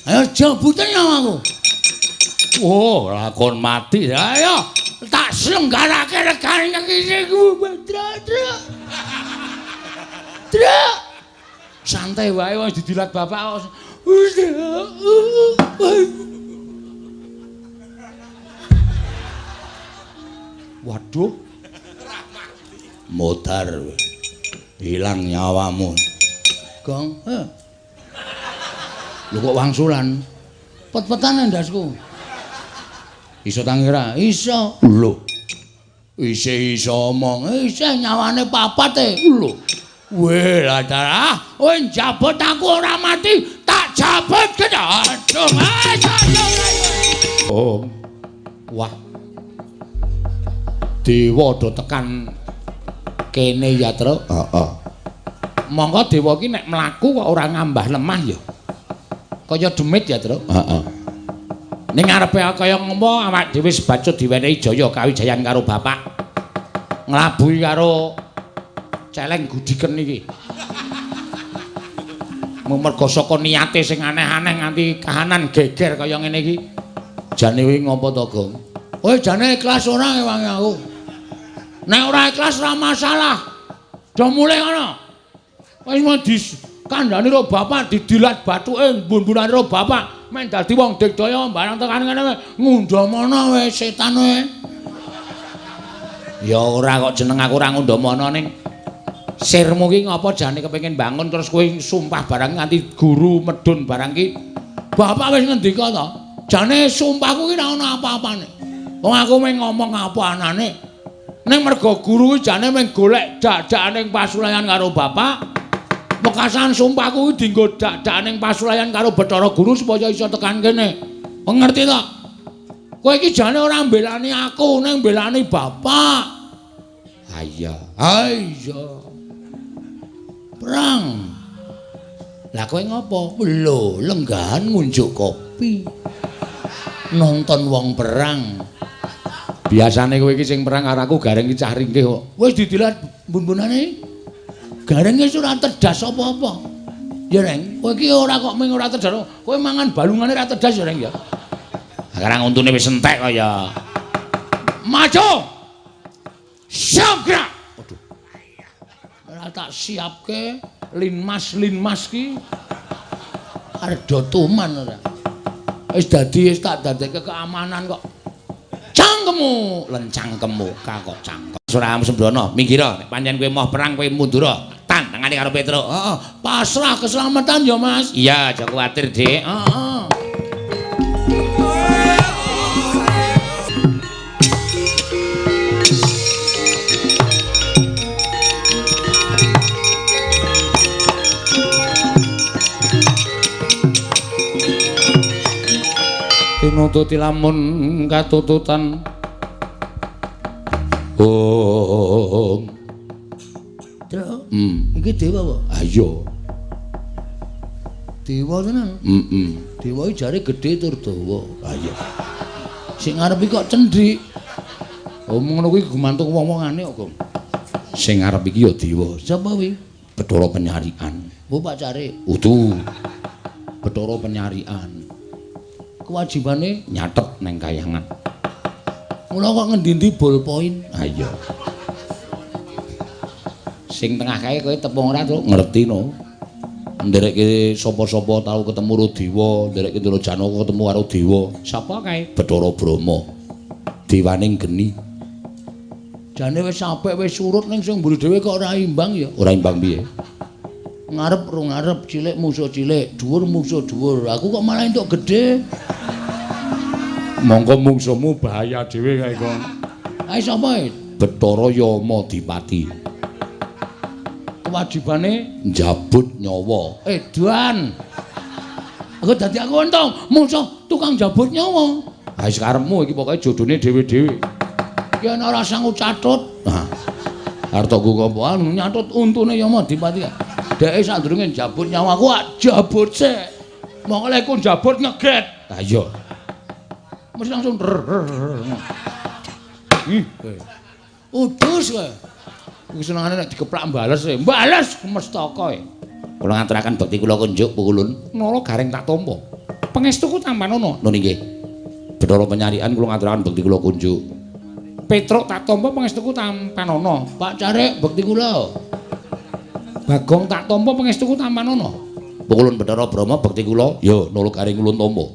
Ayo jabuten nyawaku. Oh, lakon mati. Ayo tak selenggarake regane iki ku. Truk. Truk. Santai wae wis didilat bapak. Waduh. Modar. Hilang nyawamu. Gong, heh. Lho kok wangsulan? Pet-petan ndasku. Iso tangi ra? Iso. Lho. Isih iso omong. Isih nyawane papat e. Lho. Weh, lah darah. Kowe njabut aku ora mati, tak jabut gedhong. Oh. Wah. Dewa do tekan kene ya, Truk. Heeh. Monggo dewa iki nek mlaku kok ora ngambah lemah ya. Kaya demit ya, Truk. Heeh. Ning ngarepe kaya ngopo awak dhewe wis bacut diwenehi jaya kawijayan karo bapak. Nglabuhi karo celeng gudiken iki. Mergo saka niate sing aneh-aneh nganti kahanan geger kaya ngene iki. Jane kuwi ngopo to, Gong? Kowe jane ikhlas ora ngewangi aku? Nek ora ikhlas ora masalah. Do mulih ngono. Wis mau dikandani karo bapak didilat bathuke mbun-mbunane karo bapak men dadi wong digdaya barang tekan ngene ngundhamana wis setan kowe. Ya ora kok jeneng aku ora ngundhamana ning sirmu ki ngapa jane kepengin bangun terus kowe sumpah barang nganti guru medun barang ki. Bapak wis ngendika to. Jane sumpahku ki ora ana apa-apane. Wong aku mung ngomong apa anane. Ning mergo guru ki jane mung golek dak-dakane pasulayan karo bapak. Wekasan sumpahku ki dienggo dak-dakane pasulayan karo Bathara Guru supaya iso tekan kene. Ngerti to? Kowe iki jane ora mbelani aku, ning mbelani bapak. Ha iya. Ha iya. Perang. Lah kowe ngopo? Lho, lenggahan ngunjuk kopi. Nonton wong perang. Biasane kowe iki sing perang karo aku gareng iki cah ringkih kok. Wis didilat mbun-mbunane. Gareng wis ora terdas apa-apa. Ya, Reng, kowe iki ora kok mung ora terdas. Kowe mangan balungane ora terdas ya, Reng ya. Sekarang untune wis entek kok ya. Maju. Siap gerak. Waduh. Ora tak siapke linmas-linmas ki. Arep do tuman ora. Wis dadi wis tak dadekke keamanan kok. Cangkemmu, lencangkemmu, kakok cangkem. Surah Sembrono, minggir nek pancen kowe moh perang kowe mundur. Tantangane karo Petruk. Heeh, pasrah keselamatan ya, Mas. Iya, aja kuwatir, Dik. Heeh. Tinututi lamun katututan. Oh. Truk. Iki dewa apa? Ha iya. Dewa tenan. Heeh. Dewa iki jare gedhe tur dawa. Ha iya. Sing ngarep iki kok cendhik. Oh ngono kuwi gumantung wong-wongane kok, Gong. Sing ngarep iki ya dewa. Sapa kuwi? Bathara Penyarikan. Oh, pacare. Udu. Bathara Penyarikan. Kewajibane nyatet neng kayangan. Mula kok ngendi-endi ballpoint. Ha iya. Sing tengah kae kowe tepung ora, Truk? Ngerti no. Nderekke sapa-sapa tau ketemu karo dewa, nderekke Ndara Janaka ketemu karo dewa. Sapa kae? Bathara Brahma. Dewaning geni. Jane wis apik wis surut ning sing mburi dhewe kok ora imbang ya. Ora imbang piye? Ngarep ro ngarep, cilik musuh cilik, dhuwur musuh dhuwur. Aku kok malah entuk gedhe. Mongko mungsuhmu bahaya dhewe kae kok. Ae sapa e? Bathara Yamadipati. Kewajibane njabut nyawa. Edan. Aku dadi aku untung musuh tukang jabut nyawa. Ha wis karepmu iki pokoke jodone dhewe-dhewe. Iki ana ora sanggup catut. Nah. Arep tok nggo nyatut untune Yamadipati. Dheke sadurunge njabut nyawaku jabut sik. Mongko lek ku njabut ngeget. Ha iya. Mesti langsung ih kowe. Udus kowe. Iki senengane nek dikeplak bales e. Bales mestaka e. Kula ngaturaken bekti kula kunjuk pukulun. Nala gareng tak tampa. Pangestuku tampanono. Nun inggih. Bathara Penyarikan kula ngaturaken bekti kula kunjuk. Petruk tak tampa pangestuku tampanono. Pak Carik bekti kula. Bagong tak tampa pangestuku tampanono. Pukulun Bathara Brahma bekti kula. Ya Nala Gareng ulun tampa.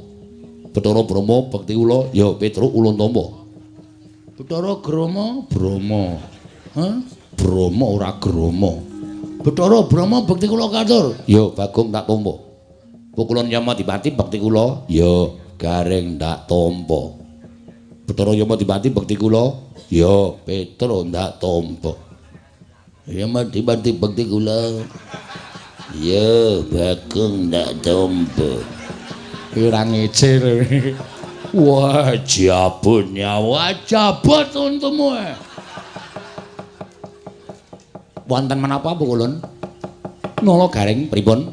Bathara Brahma bekti kula. Ya Petruk ulun tampa. Bathara Grama Brahma. Hah? Brahma ora Grama. Bathara Brahma bekti kula katur. Ya Bagong tak tampa. Pukulun Yamadipati bekti kula. Ya Gareng tak tampa. Bathara Yamadipati bekti kula. Ya Petruk ndak tampa. Yamadipati bekti kula. Ya Bagong ndak tampa. Ora ngece. Wah, jabut nyawa, jabut untumu. Wonten menapa Pukulun? Nala Gareng pripun?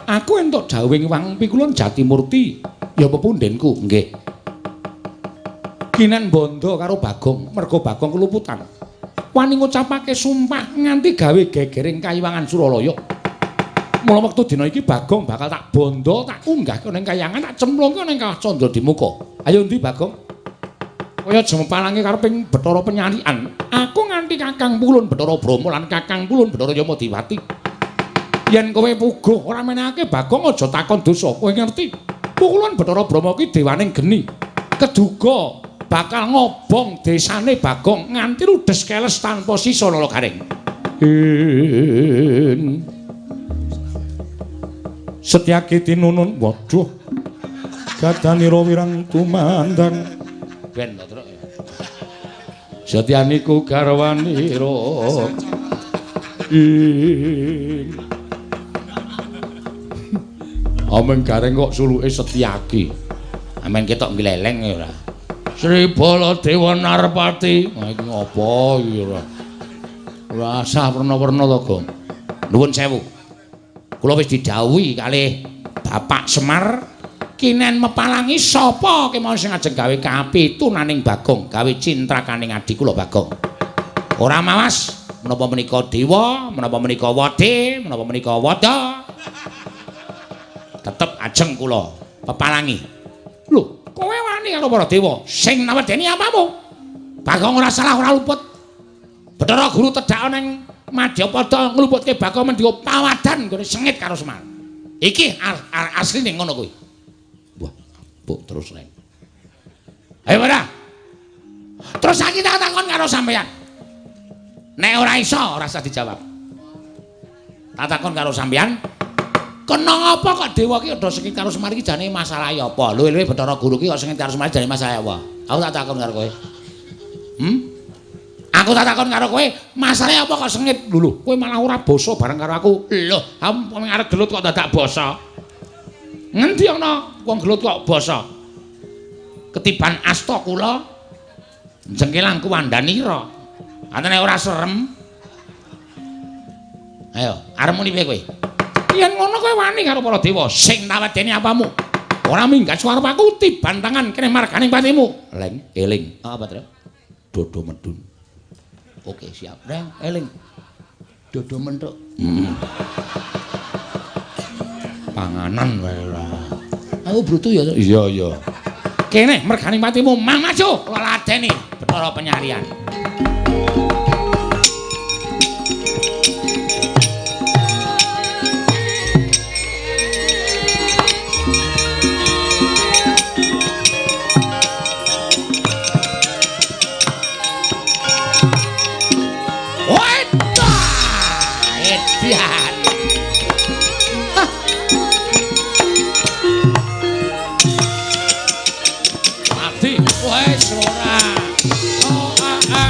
Aku entuk dawuhing Wang Pikulun Jatimurti, ya pepundhenku, nggih. Kinen bondo karo Bagong, merga Bagong keluputan. Wani ngucapake sumpah nganti gawe gegering kayiwangan Suralaya. Mula wektu dina iki Bagong bakal tak bondo, tak unggahke ning kayangan, tak cemplungke ning Kawah Candradimuka. Ayo ndi Bagong? Kaya jemepalange kareping Bathara Penyarikan. Aku nganti Kakang Pulun Bathara Brahma lan Kakang Pulun Bathara Yamadipati. Yen kowe puguh ora menehake Bagong aja takon dosa. Kowe ngerti? Pukulun Bathara Brahma ki dewaning geni. Keduga bakal ngobong desane Bagong nganti ludes keles tanpa sisa Nala Gareng. Setyaki tinunun, waduh, gadanira wirang tumandang. Ben to, Truk. Setyaniku garwanira. Ameng Gareng kok suluke Setyaki. Amen ketok gleleng ya ora. Sri Baladewa Narpati. Wah iki ngopo iki ora. Ora sah werna-werna to, Gong. Nuwun sewu. Kula wis didhawuhi kalih Bapak Semar kinen mepalangi sapa kemawon sing ajeng gawe kapitunaning Bagong, gawe cintrakaning adi kula Bagong. Ora mawas menapa menika dewa, menapa menika wade, menapa menika wada. Tetep ajeng kula pepalangi. Lho, kowe wani karo para dewa sing nawedeni apamu? Bagong ora salah ora luput. Bathara Guru tedhak ning Madyapada ngluputke Bagong mendika pawadan nggone sengit karo Semar. Iki asline ngono kuwi. Wah, buk terus reng. Ayo ora. Terus saiki tak takon karo sampeyan. Nek ora iso ora usah dijawab. Tak takon karo sampeyan, kena ngapa kok dewa ki padha sengit karo Semar iki jane masalahe apa? Luwe-luwe Bathara Guru ki kok sengit karo Semar jane masalahe apa? Aku tak takon karo kowe. Aku tak takon karo kowe, masalahe apa kok sengit? Lho, kowe malah ora basa bareng karo aku. Lho, aku arep gelut kok dadak basa. Ngendi ana wong gelut kok basa? Ketiban asta kula jengkelang kuwandanira. Antene ora serem. Ayo, arep muni piye kowe? Yen ngono kowe wani karo para dewa sing tawedeni apamu? Ora minggat suara aku tiban tangan kene marganing patimu. Leng, eling. Apa, Tru? Dodo medun. Oke, siap. Reng, eling. Dodo mentuk. Panganan wae ora. Aku brutu ya. Iya, iya. Kene merganing patimu mang maju kula ladeni Bathara Penyarian. Mati wis ora. Oh, ah, ah.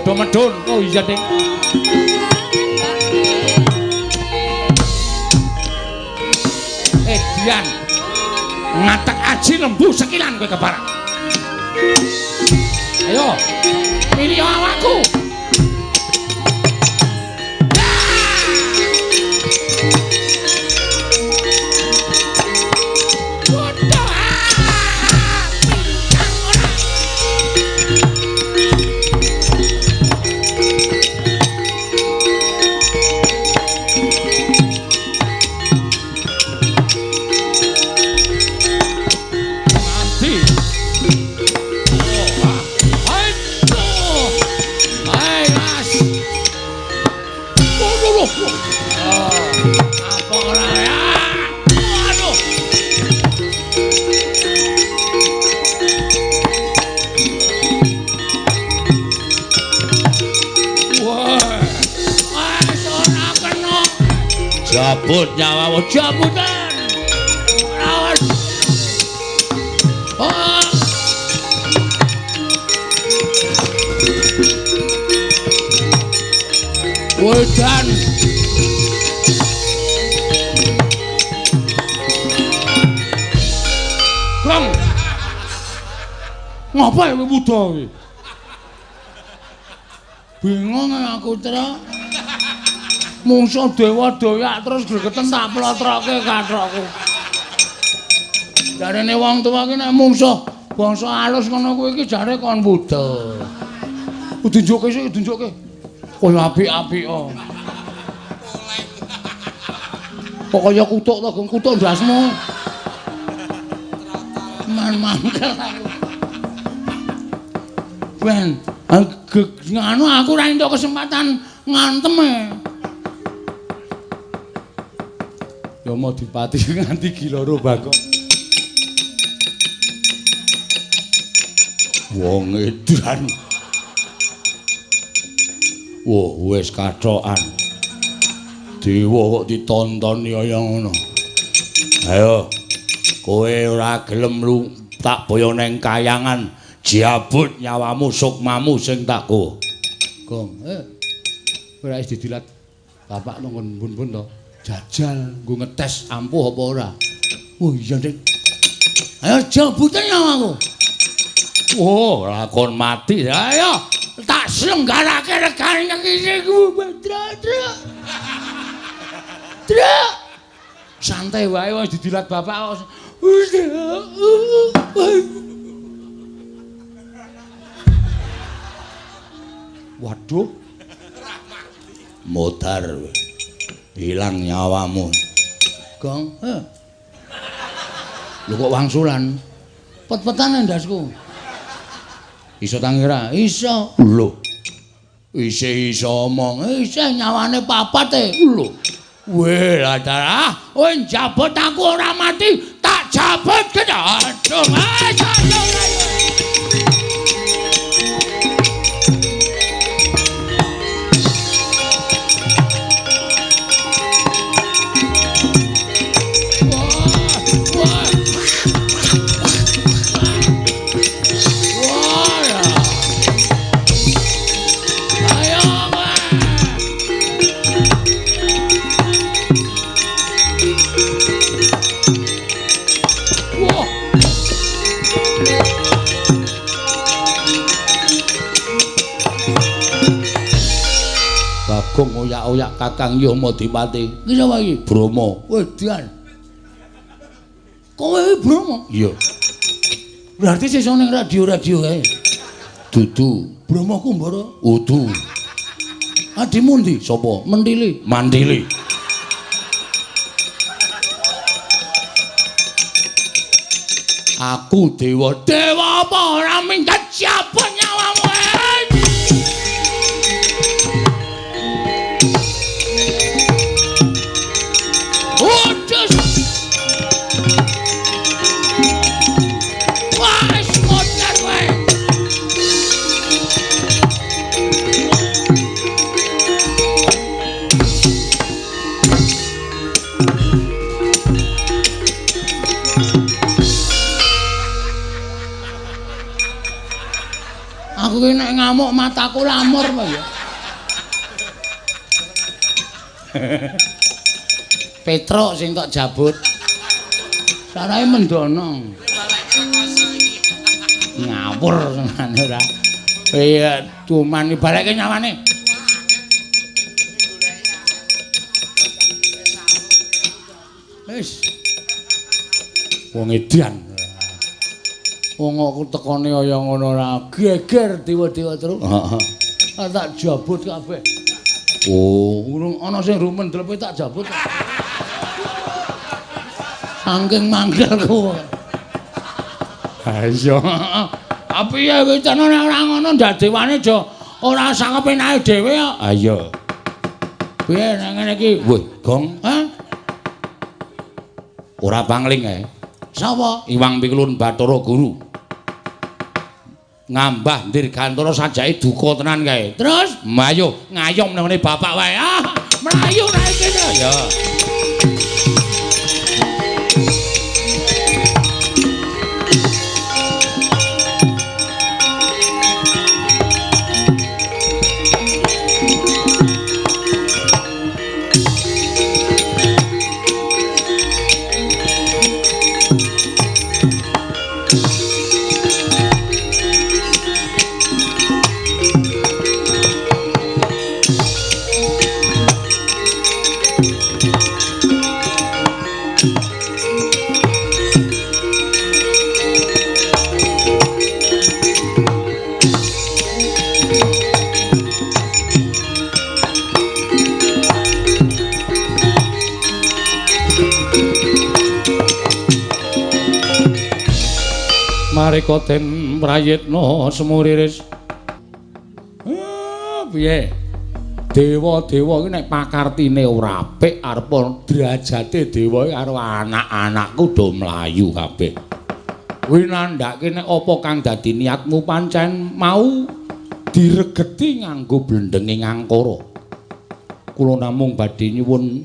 Padha medhun. Oh iya, Dik. Edian. Ngatek aji lembu sekilan kowe keparak. Ayo. Pilih awakku. Jabut nyawamu, jabutan. Awas. Oh. Wedan. Kong. Ngapa kowe wuda kowe? Bingung aku, Tra. Mungsuh dewa doyak terus gregeten tak plotroke kathokku. Jarene wong tuwa ki nek mungsuh bangsa alus ngono kuwi iki jare kon wuda. Tunjukke sik, tunjukke. Kaya apik-apik kok. Kok kaya kutuk to, Gong, kutuk ndasmu. Man mangkel aku. Ben, nganu aku ora entuk kesempatan ngantem e. Yama Dipati nganti giloro Bagong. Wong edan. Wah, wis kathokan. Dewa kok ditontoni kaya ngono. Ayo, kowe ora gelem lu tak boyo neng kayangan, jabut nyawamu sukmamu sing tak go. Gong, ora wis didilat bapak nang bun-bun to. Jajal nggo ngetes ampuh apa ora. Oh iya, Dik. Ayo jabutan nyawaku. Oh, lakon mati. Ayo, tak selenggarake regane iki ku Badra. Tra. Santai wae wis didilat bapak. Waduh. Modar. Hilang nyawamu. Gong, Lho kok wangsulan? Pet-petan ndasku. Iso tangi ora? Iso. Lho. Isih iso omong. Isih nyawane papat e. Lho. Weh, lah kowe njabut aku ora mati, tak jabut kena. Aduh, aduh. Bagong oyak-oyak Kakang Yama Dipati. Iki sapa iki? Brama. Wedan. Kowe iki Brama? Iya. Berarti sesuk ning radio-radio kae. Dudu. Brama Kumbara? Udu. Adimu ndi? Sapa? Mentili. Mantili. Aku dewa. Dewa apa ora minggat siapa nyawamu? Aku Mataku lamur apa ya? Petruk sing tok jabut. Sarahe mendono. Ngawur senane ora. Iya, cuman balekke nyawane. Wis. Wong edan. Wong aku tekone kaya ngono ora geger dewa-dewa terus. Heeh. Tak jabut kabeh. Oh, urung ana sing rumen dlepe tak jabut. Saking mangkelku. Ha iya. Tapi ya wis nek ora ngono ndak dewane aja ora sakepenake dhewe kok. Ha iya. Piye nek ngene iki? Wih, Gong. Hah? Ora pangling ae. Sapa? Iwang Pikulun Bathara Guru. Ngambah Dirgantara sajake duka tenan kae. Terus mlayu ngayom nang ngene bapak wae. Ah, mlayu nae kene. Ya. Mareka den prayitna semuriris. Piye? Dewa-dewa iki nek pakartine ora apik arep derajate dewa iki karo anak-anakku do mlayu kabeh. Kuwi nandhake nek apa kang dadi niatmu pancen mau diregeti nganggo blendenge ngangkara. Kula namung badhe nyuwun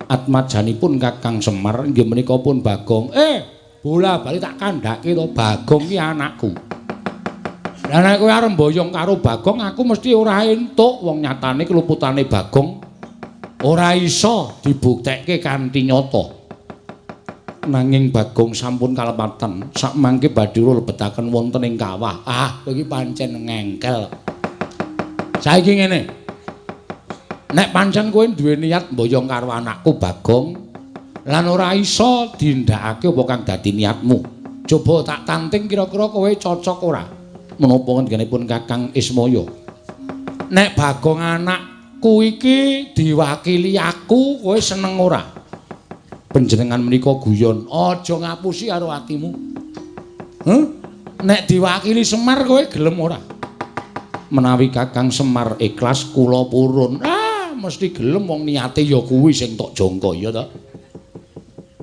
atmajanipun Kakang Semar inggih menika pun Bagong. Bola bali tak kandhake to Bagong ki anakku. Lah nek kowe arep mboyong karo Bagong aku mesti ora entuk, wong nyatane keluputane Bagong ora iso dibuktekke kanthi nyata. Nanging Bagong sampun kalepatan, sakmangke badhe lebetaken wonten ing kawah. Ah, kowe iki pancen ngengkel. Saiki ngene. Nek pancen kowe duwe niat mboyong karo anakku Bagong lan ora iso dindakake apa kang dadi niatmu. Coba tak tanting kira-kira kowe cocok ora? Menapa ngendikanipun Kakang Ismaya? Nek Bagong anakku iki diwakili aku, kowe seneng ora? Panjenengan menika guyon, aja ngapusi karo atimu. Heh? Nek diwakili Semar kowe gelem ora? Menawi Kakang Semar ikhlas kula purun. Ah, mesti gelem wong niate ya kuwi sing tok jangka ya ta.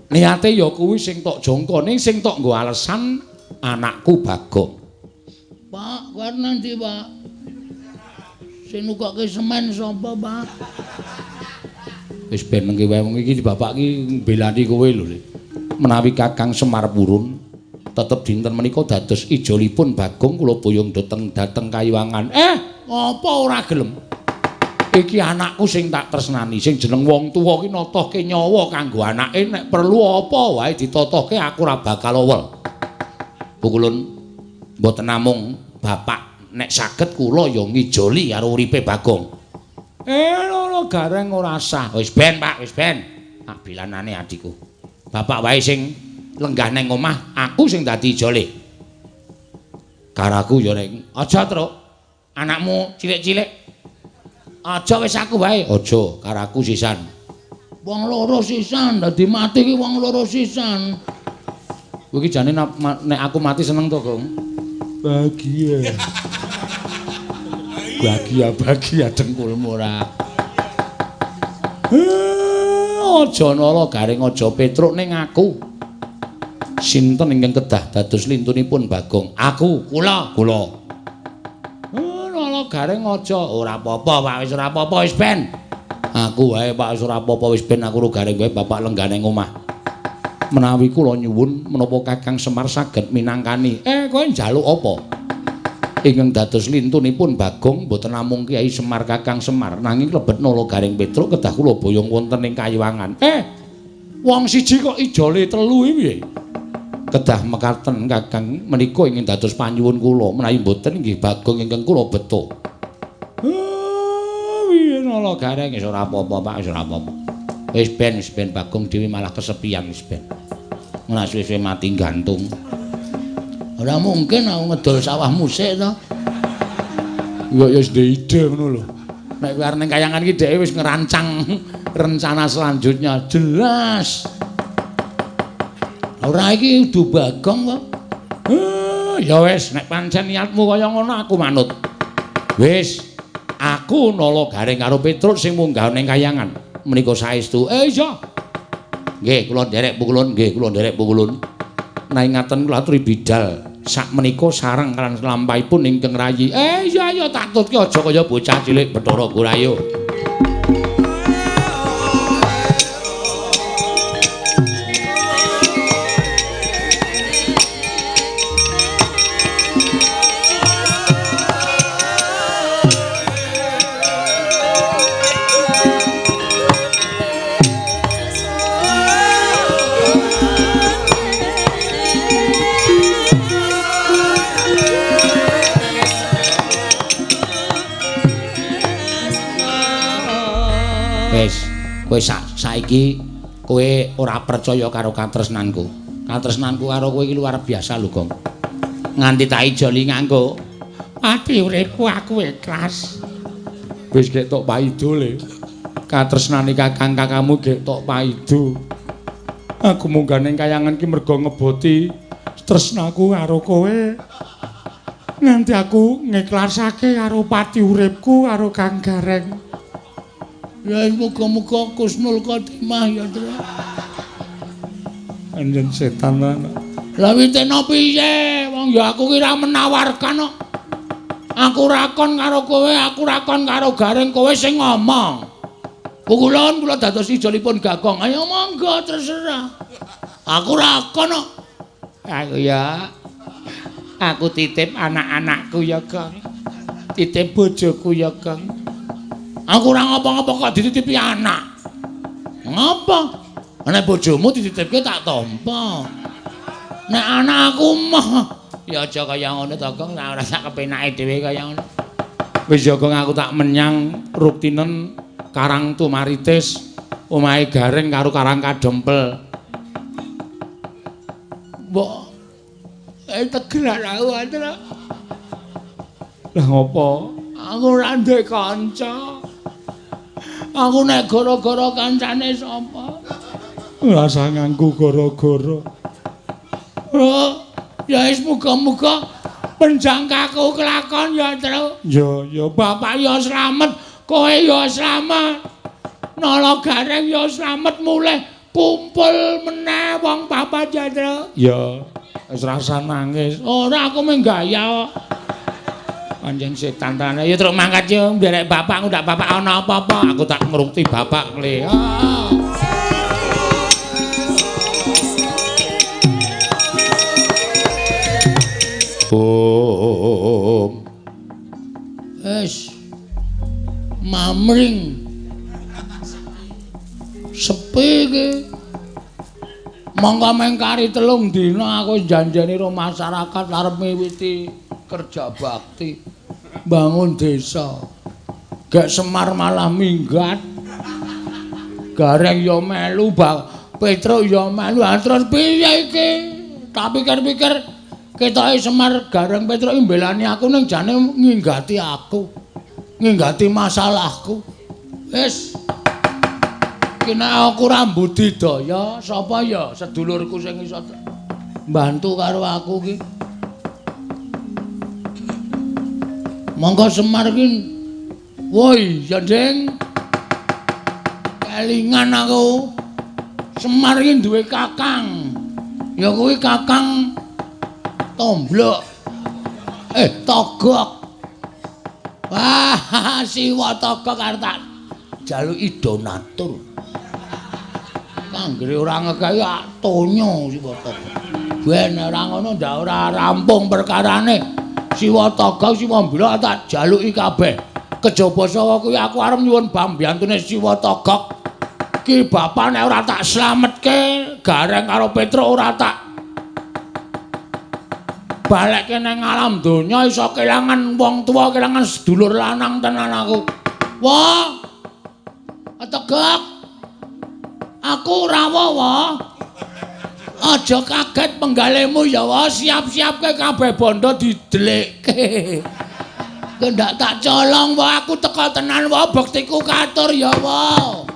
Niate ya kuwi sing tok jangka, ning sing tok nggo alesan anakku Bagong. Pak, kowe nanti, Pak. Sing nukokke semen sapa, Pak? Wis ben mengki wae wong iki bapak iki mbelani kowe lho. Menawi Kakang Semar purun, tetep dinten menika dados ijolipun Bagong kula boyong dhateng Kayiwangan. Apa ora gelem? Iki anakku sing tak tresnani, sing jeneng wong tuwa ki notohke nyawa kanggo anake, nek perlu apa wae ditotohke aku ora bakal owel. Pukulun mboten namung bapak, nek saged kula ya ngijoli karo uripe Bagong. Lho Gareng ora sah. Wis ben, Pak, wis ben. Tak bilanane adikku. Bapak wae sing lenggah nang omah, aku sing dadi ijole. Karaku ya nek aja, Truk. Anakmu cilik-cilik. Aja wis aku wae. Aja, karaku sisan. Wong loro sisan, dadi mati ki wong loro sisan. Kowe iki jane nek aku mati seneng to, Gong? Bahagia. Bahagia-bahagia dengkulmu ora. Aja nala Gareng, aja Petruk ning aku. Sinten ingkang kedah dados lintunipun Bagong? Aku, kula, kula. Gareng aja, ora apa-apa Pak, wis ora apa-apa wis ben. Aku wae Pak, wis ora apa-apa wis ben aku ro Gareng wae bapak lenggah ning omah. Menawi kula nyuwun menapa Kakang Semar saged minangkani. Kowe njaluk apa? Ingkang dados lintunipun Bagong mboten namung Kyai Semar Kakang Semar nanging klebet Nala Gareng Petruk kedah kula boyong wonten ing Kayiwangan. Wong siji kok ijole telu iki piye? Kedah mekaten Kakang menika ingkang dados panyuwun kula menawi mboten inggih Bagong ingkang kula beto. Piye Nala Gareng wis ora apa-apa Pak, wis ora apa-apa. Wis ben Bagong dhewe malah kesepian wis ben. Ora suwe-suwe mati gantung. Ora mungkin aku ngedol sawah musik to. Ya wis ndek ide ngono lho. Nek kowe arep ning kayangan iki dheke wis ngerancang rencana selanjutnya jelas. Ora iki kudu Bagong kok. Ya wis nek pancen niatmu kaya ngono aku manut. Wis, aku Nala Gareng karo Petruk sing munggah ning kayangan. Menika saestu. Iya. Nggih, kula nderek pukulun, nggih kula nderek pukulun. Nanging ngaten kula aturi bidal sak menika sareng lan lampahipun ingkang rayi. Iya iya tak tutke aja kaya bocah cilik Bathara Gurayo. Kowe saiki kowe ora percaya karo katresnanku. Katresnanku karo kowe iki luar biasa lho, Gong. Nganti tak ijoli nganggo ati uripku aku ikhlas. Wis gek tok paido le. Katresnane kakang kakangmu gek tok paido. Aku munggah ning kayangan ki mergo ngeboti tresnaku karo kowe. Nganti aku ngikhlasake karo pati uripku karo Kang Gareng. Ya muga-muga Kusnul Khotimah ya, Tru. Anjen setan lan. Lah witena piye? Wong ya aku ki ra menawarkan kok. Aku ra kon karo kowe, aku ra kon karo Gareng, kowe sing ngomong. Pukulun kula dados ijolipun Gagong. Ayo monggo terserah. Aku ra kon kok. Aku ya. Aku titip anak-anakku ya, Gong. Titip bojoku ya, Gong. Aku ora ngapa-ngapa kok dititipi anak. Ngapa? Nek bojomu dititipke tak tampa. Nek anakku mah ya aja kaya ngono to, Gong, ora sak kepenake dhewe kaya ngono. Wis ya, Gong, aku tak menyang Ruktinen Karang Tumaritis, omahe Gareng karo Karang Kadempel. Mbok tegelan aku Andra. Lah ngopo? Aku ora ndek kanca. Aku nek gara-gara kancane sapa? Ora usah nganggo gara-gara. Oh, ya wis muga-muga penjangkaku kelakon ya, Tru. Ya, ya bapak ya slamet, kowe ya slamet. Nala Gareng ya slamet mulih kumpul meneh wong papat ya, Tru. Ya, wis rasa nangis. Ora aku mung gaya kok. Anjing setan tenan. Ya truk mangkat yo nderek bapak ngundak bapak ana apa-apa. Aku tak ngrungti bapak kle. Om. Wis. Mamring. Sepi iki. Monggo mengkari 3 dina aku janjani karo masyarakat arep miwiti kerja bakti bangun desa. Gek Semar malah minggat. Gareng ya melu, Petruk ya melu. Terus piye iki? Tak pikir-pikir ketoke Semar Gareng Petruk iki mbelani aku ning jane nginggati aku. Nginggati masalahku. Wis. Iki nek aku ora mbudidaya, sapa ya sedulurku sing iso mbantu karo aku iki? Monggo Semar ki. Woi, ya Ding. Kelingan aku. Semar ki duwe kakang. Ya kuwi kakang Tomblok. Togok. Wah, Siwa Togok arep tak jaluki donatur. Anggere ora ngekai tonyo Siwa Togok. Ben ora ngono ndak ora rampung perkarane. Siwa Togog, Siwa Mbila tak jaluki kabeh. Kejaba sawa kuwi aku arep nyuwun pambiyantune Siwa Togog. Ki bapak nek ora tak slametke, Gareng karo Petruk ora tak balekke nang alam donya iso kelangan wong tuwa, kelangan sedulur lanang tenan aku. Wah. Tegak. Aku rawuh, wah. Aja kaget penggalemu ya, wah. Siap-siapke kabeh bondo didelikke. Kendak tak colong, wah, aku teka tenan, wah, bektiku katur ya, wah.